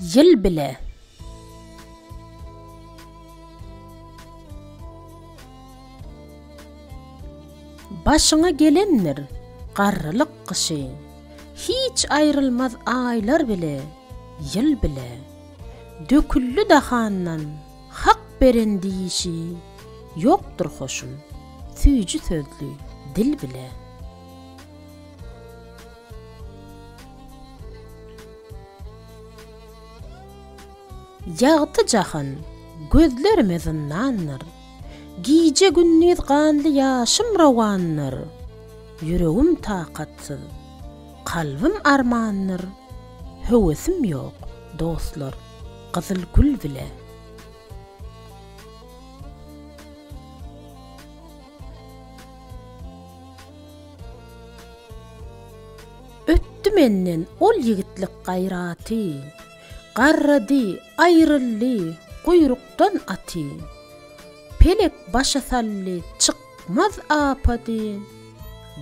Ýyl bile. Başyňa gelendir garrylyk gyşy, Hiç aýrylmaz aýlar bile, ýyl bile. Döküldi dahandan Hak beren dişi, Ýokdur hoşum, süýji sözli dil bile. Ýagty jahan gözlerime zyndandyr, Gije-gündiz ganly ýaşym rowandyr, Ýüregim takatsyz, kalbym armandyr, Höwesim ýok, dostlar, gyzyl gül bile. Ötdi menden ol ýigitlik gaýraty, Garrady, aýryldy guýrukdan aty. Pelek başa saldy çykmaz apady,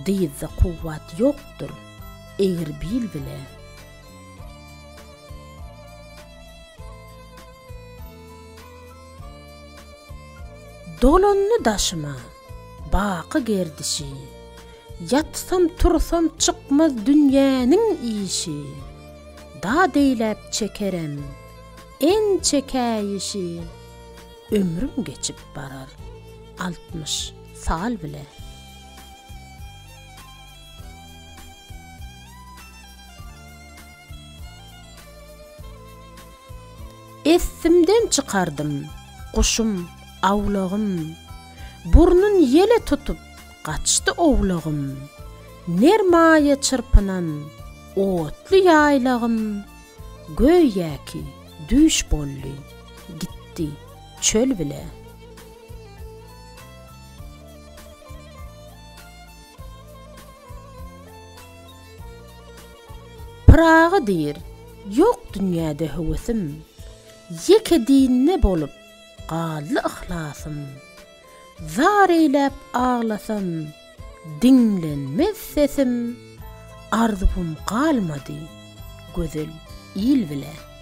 Dyzda kuwwat ýokdur egri bil bile. Dolandy daşyma baky gerdişi, Ýatsam-tursam çykmaz dünýäniň işi, Dat eýläp çekerem ençe käýişi, Ömrüm geçip barar 60 sal bile. Essimden çykardym guşum, awlagym, Burnun ýele tutup gaçdy owlagym. Ner maýa çyrpynan otly ýaýlagym, Göýäki düýş boldy, gitdi çöl bile. Pyragy diýr, ýok dünýäde höwesim, Ýeke dinde bolup galdy yhlasym. Zar eýläp aglasam, diňlenmez sesim, Arzuwym galmady gözel il bile.